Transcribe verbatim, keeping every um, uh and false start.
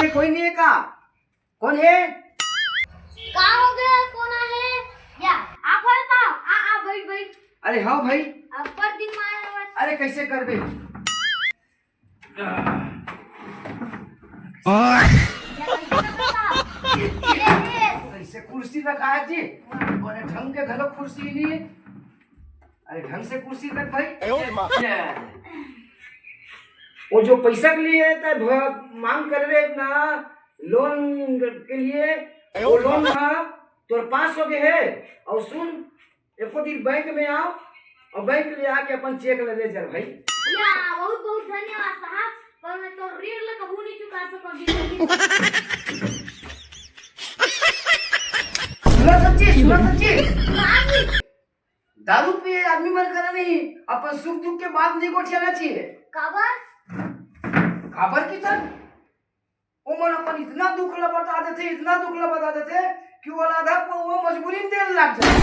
कोई नहीं है का? कौन है? का हो गया? कौन है? या, आप है का? आ, आ, बैठ, बैठ। अरे हाँ भाई। अब्बड़ दिन में आए हो। अरे कैसे करबे? या, कैसे करबे का? ये, ये। ऐसे कुर्सी रखा है जी, बड़े ढंग के घलो कुर्सी नहीं है। अरे ढंग से कुर्सी रख भाई। ए ओ माँ। वो जो पैसा के लिए त भ-, मांग कर रहे ना, लोन के लिए, वो लोन ना तोर पास हो गए है। और सुन, एको दिन बैंक में आओ और बैंक ले आके अपन चेक ले ले जा भाई। या, बहुत बहुत धन्यवाद साहब, पर मैं तो ऋण ला कबू नहीं चुका सकूंगी। सुना सच्ची, सुना सच्ची। दारू पिए आदमी मन करा नहीं, अपन सुख दुख के बात नहीं गोठियाना चाहिए। काबर? काबर की सर, वो मन अपन इतना दुख ला बता देते, इतना दुख ला बता देते कि वो आधा पौवा मजबूरी में देन लग जाए।